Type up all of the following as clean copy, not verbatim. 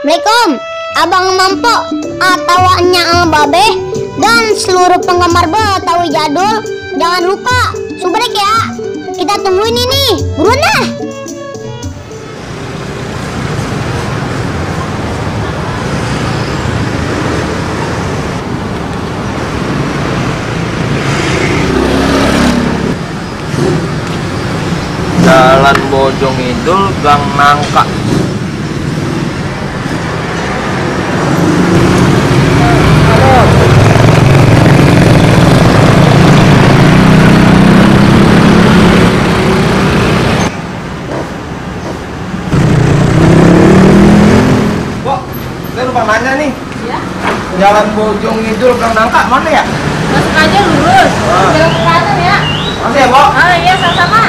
Assalamualaikum, Abang Mampo atau Nya Babe dan seluruh penggemar Betawi jadul. Jangan lupa subrek ya. Kita tungguin ini, buruan dah. Jalan Bojongidul Gang Nangka. Kok, saya lupa nanya nih. Ya? Jalan Bojongidul Gang Nangka mana ya? Masuk aja lurus. Belok ke kanan ya. Masih ya, Kok? Ah iya, sama-sama.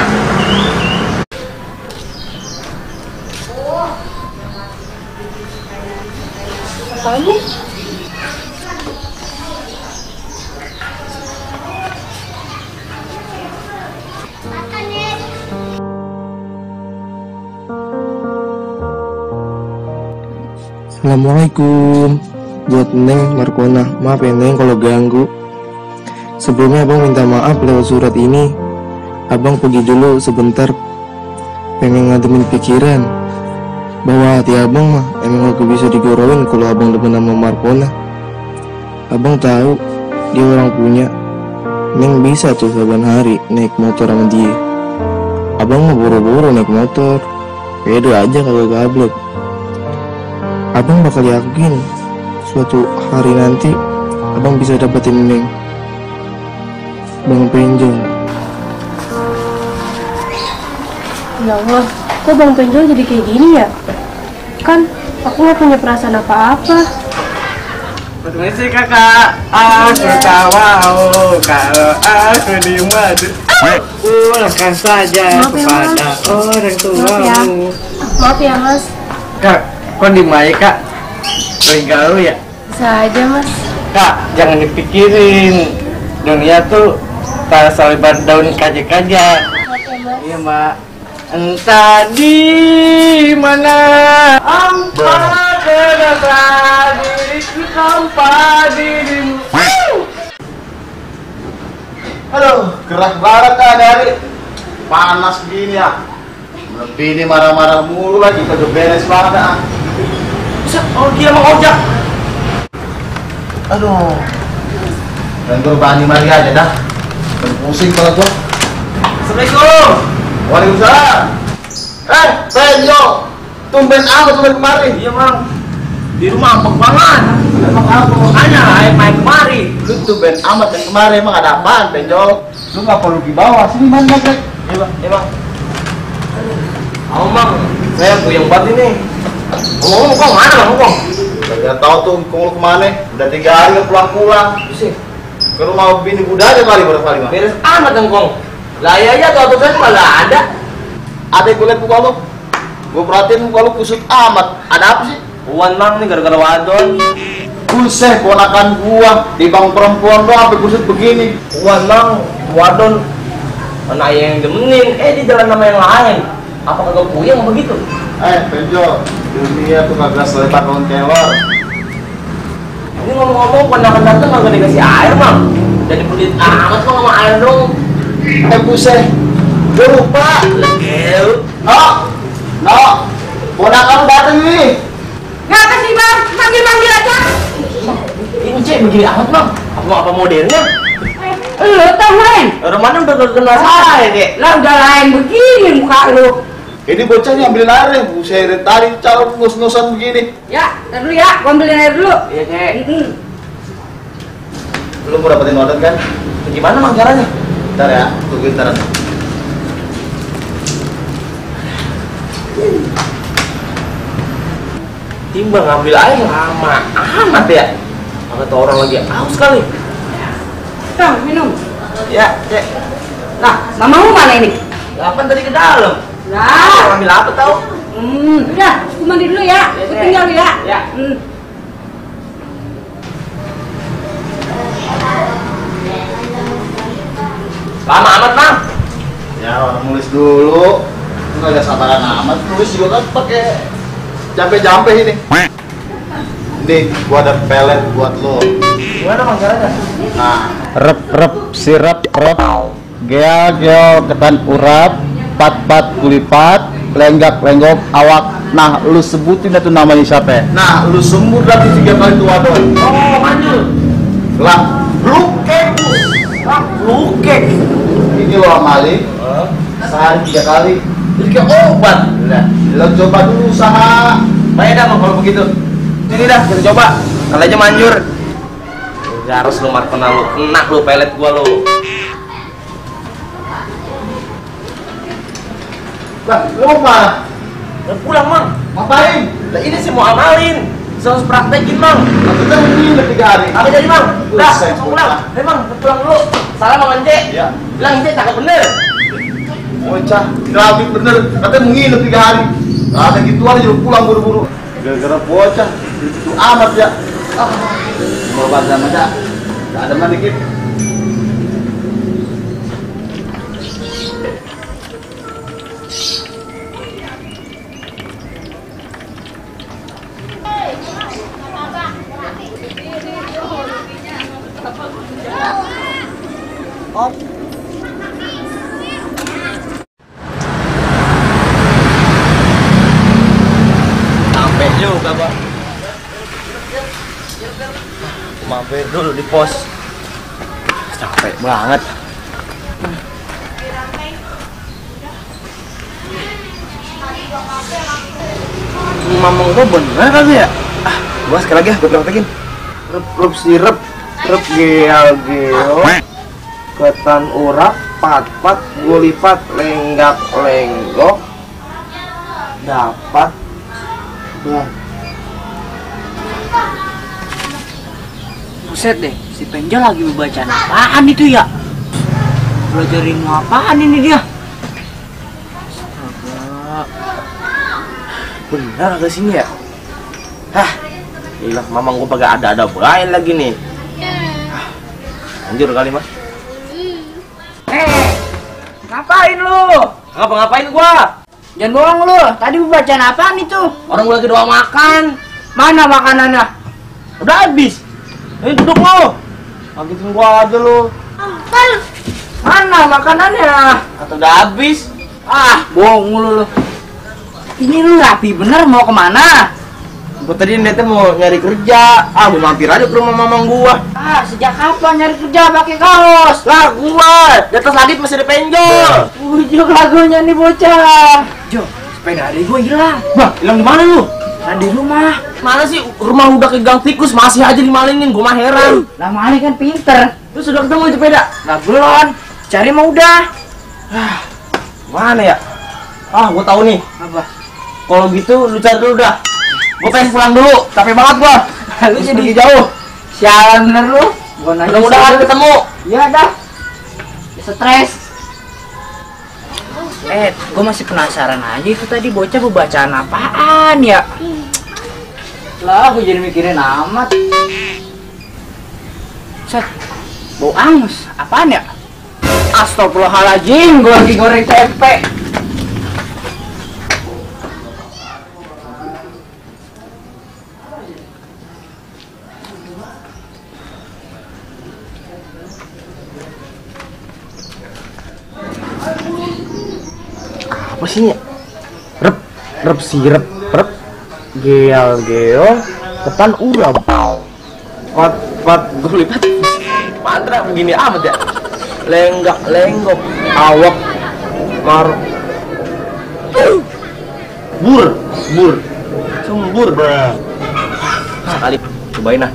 Apaan nih? Assalamualaikum. Buat Neng Markona, maaf ya Neng kalau ganggu. Sebelumnya abang minta maaf lewat surat ini. Abang pergi dulu sebentar, pengen ngademin pikiran bahwa hati abang mah emang gak bisa digoroin kalau abang demen sama Markona. Abang tahu dia orang punya. Neng bisa tuh saban hari naik motor sama dia. Abang mah boro-boro naik motor, pede aja kalau gablek. Abang bakal yakin suatu hari nanti abang bisa dapetin Neng. Bang Penjol. Ya Allah, kok Bang Penjol jadi kayak gini ya? Kan aku gak punya perasaan apa-apa. Permisi kakak, aku tahu kalau aku di madu. Lakukan saja Maaf ya, kepada orang tuamu. Maaf ya Mas, Kak, kok di Maya kak? Sering gaul ya? bisa aja Mas. Kak, jangan dipikirin. Dunia tuh tak selebar daun kaja-kaja. Maaf ya Mas. Iya mbak. Entah di mana hampa terasa diriku tanpa dirimu. Aduh, gerah banget hari panas gini ya. Lebih ini marah-marah mulu lagi, kagak beres banget ah. Bisa, oh dia mau ojek. Aduh, dan berbani mari aja dah. Pusing banget gua. Assalamualaikum. Waalaikumsalam. Penyo, tumben amat tumben kemari. Iya bang, di rumah ampek banget. Emang apa? Makanya main kemari. Lu tumben amat dan kemari emang ada apaan, Penyo? Lu nggak perlu di bawah sini mana Greg? Iya bang, iya bang. Aku bang, saya puyeng banget ini. Ngomong kok mana bang, ngomong? Gak tahu tuh lu kemana? Udah 3 hari nggak pulang-pulang. Bisa. Ke rumah bini muda aja kali baru kali mah. Beres amat engkong. Lah iya aja tuh saya malah ada. Ada gue liat muka lu. Gue perhatiin muka lu kusut amat. Ada apa sih? Puan mang nih gara-gara wadon. Buset, ponakan gua di bang perempuan doang sampai kusut begini. Puan mang wadon. Anak yang demenin, di jalan nama yang lain. Apa kagak puyeng begitu? Penjo, dunia tuh kagak selebar daun kelor. Ini ngomong-ngomong ponakan tante kagak dikasih air mang. Jadi pelit amat mang sama air dong. Buset, gue lupa. Legel. No, ponakan dateng nih. Ngapa sih Bang? Manggil-manggil aja. Ini cek begini amat mang. Apa modelnya? Lu tau lain? Romana udah kenal saya deh. Lah udah lain begini muka lu. Ini bocah nyambilin air nih. Buset, tadi calon ngus-ngusan begini. Ya, ntar dulu ya, gua ambilin air dulu. Iya cek. Lu mau dapetin order kan? Gimana mang caranya? Ntar ya, tungguin ntar. Timbang ngambil air lama amat ya. Kata orang lagi haus sekali. Bang, minum. Ya, cek. Nah, mamamu mana ini? Kapan tadi ke dalam? Lah. Ngambil apa tahu? Udah, aku mandi dulu ya. Aku tinggal ya. Ya. Lama amat, Bang. Ya, orang nulis dulu. Lu gak sabaran amat. Nulis juga kan pakai jampe-jampe ini. Dik, gua ada pelet buat lo. Gimana Mang caranya? Nah, rep sirap rep, geo ketan urap, pat kulipat, lenggak awak. Nah, lu sebutin itu namanya siapa? Nah, lu semut lagi 3 kali tua doang. Oh, manjul. Lah, blukek. Blukek. Ini lo amali. Sehari 3 kali. Jadi kayak obat. Nah, lo coba dulu usaha. Baik dah Mang, kalau begitu. Ini dah, kita coba. Kali aja manjur. Harus lu Markona lu, kena lu pelet gua lu. Lah, lu mau kemana? Udah pulang Mang. Ngapain? Nah, ini sih mau amalin. Harus praktekin Mang. Aku kan udah 3 hari. Apa jadi Mang? Udah, Buset, langsung pulang. bocah. Hei Mang, pulang dulu. Salam sama Ence. Ya. Bilang Ence cakep bener. Bocah, grafik bener. Katanya mau nginep 3 hari. Nah, ada gituan aja lu pulang buru-buru. Gara-gara bocah, itu amat ya. Mau baca aja. Gak ada mana dikit. Sampai juga Bang. Mampir dulu di pos. Capek banget. Mamang gua bener kali ya? Gua sekali lagi, gua praktekin. Rep sirep, rep geo, ketan urap, pat gulipat, lenggak lenggok, dapat. Buset deh, si Penjol lagi membaca apaan itu ya? Belajarin apaan ini dia? Bener agak sini ya? Hah, gila mamang gua pakai ada baik lagi nih. Anjir kali mah. Ngapain lu? Ngapain gua? Jangan bohong lu, tadi bacaan apaan itu? Orang gua lagi doang makan. Mana makanannya? Udah habis. Ini duduk lo. Habisin gua aja lo. Mana makanannya? Atau udah habis? Ah, bohong lu. Ini lu rapi bener mau kemana? Gua tadi netnya mau nyari kerja. Mau mampir aja ke rumah mamang gua. Ah, sejak kapan nyari kerja pakai kaos? Lah gua, di atas langit masih ada penjol. Bujuk lagunya nih bocah. Jo, sepeda adik gua hilang. Bah, hilang di mana lu? Nah, di rumah. Mana sih rumah udah ke gang tikus masih aja dimalingin, gua mah heran. Lah Mali kan pinter. Lu sudah ketemu itu sepeda? Lah belum. Cari mah udah. Mana ya? Gua tahu nih. Apa? Kalau gitu lu cari dulu dah. Gua pengen pulang dulu, capek banget gua. Lu Terus jadi pergi jauh. sialan bener lu. Gua nanya Mudah-mudahan sih. ketemu. Iya dah. Stres. Gue masih penasaran aja itu tadi bocah bacaan apaan ya? Lah, gue jadi mikirin amat. Set, bau angus, apaan ya? Astagfirullahaladzim, gue lagi goreng tempe. Apa sih ya? Rep sirep, rep geo, ketan urap, pat gulipat. Mantra begini amat ya? Lenggak lenggok, awak, bur, sembur. Sekali cobain nah.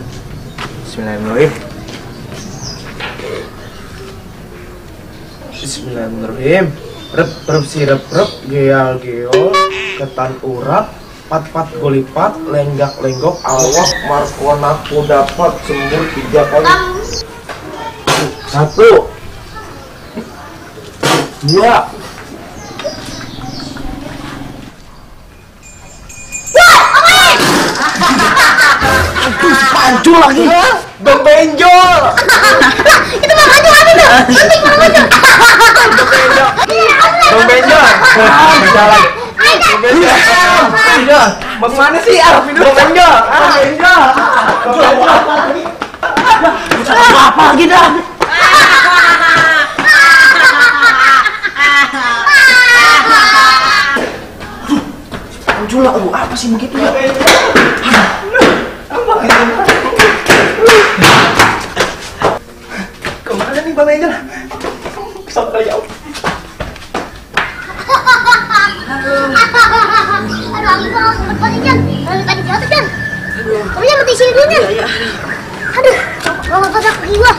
Bismillahirrahmanirrahim. Bismillahirrahmanirrahim. Rep sirep, rep geo, ketan urap, pat gulipat, lenggak lenggok, awak, markona dapat sembur 3 kali. 1 2 Pancul lagi. Dong benjol. Itu makanya apa tuh? Anjing makanya. Dong benjol. Jalan. Benjol, mau kemana sih? Benjol. Benjol. Apa lagi dah? Benjol, apa sih begitu ya? Kemana nih Bang Benjol? Kesal kali ya. Aduh, aku mau tadi jatuh, Jan. Kamu yang mati sini dulu, Jan. Aduh, kalau kotak kaki gua.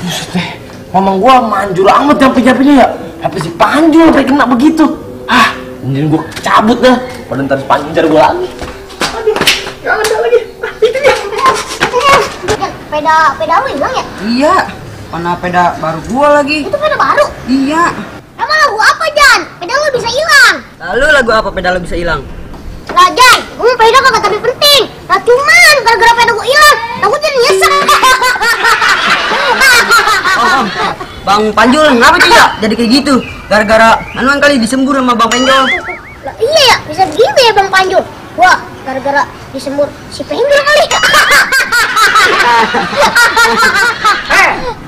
Buset deh, mamang gua manjur amat jampi-jampinya ya. Apa sih Panjul sampai kena begitu? Mending gua cabut dah. Pada ntar si Panjul ngejar gua lagi. Aduh, gak ada lagi. Itu dia. Jan, peda lu hilang ya? Iya. Mana peda baru gua lagi? Itu peda baru? Iya. Emang lagu apa, Jan? Peda lu bisa hilang. Lalu lagu apa peda lo bisa hilang? Lah, Jan, gua peda kagak tapi penting. Nah, cuman gara-gara peda gua hilang, aku jadi nyesek. Bang Panjul, ngapa sih ya? Jadi kayak gitu? Gara-gara anuan kali disembur sama Bang Penjol. Lah, iya ya, bisa begitu ya Bang Panjul. Wah, gara-gara disembur si Penjul kali.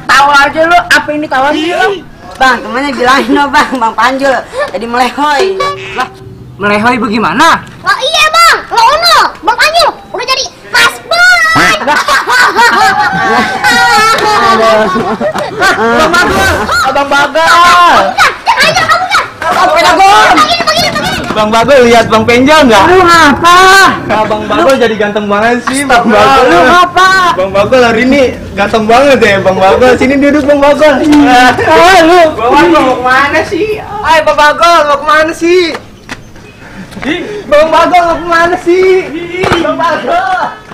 Tahu aja lu, apa ini tahu aja lu? Bang, temannya bilangin lo Bang Panjul jadi melehoi. Lah, melehoi bagaimana? Lah iya Bang, lo ono, Bang Panjul udah jadi pas banget. Bang Bagol, Abang Bagol. Jangan aja kamu kan. Peda gua. Begini. Bang Bagol lihat Bang Penjol nggak? Lu ngapa? Bang Bagol jadi ganteng banget sih, Bang Bagol. Lu ngapa? Bang Bagol hari ini ganteng banget ya, Bang Bagol. Sini duduk Bang Bagol. Lu. Bang Bagol mau kemana sih? Hai Bang Bagol, mau kemana sih? Bang Bagol mau kemana sih? Bang Bagol.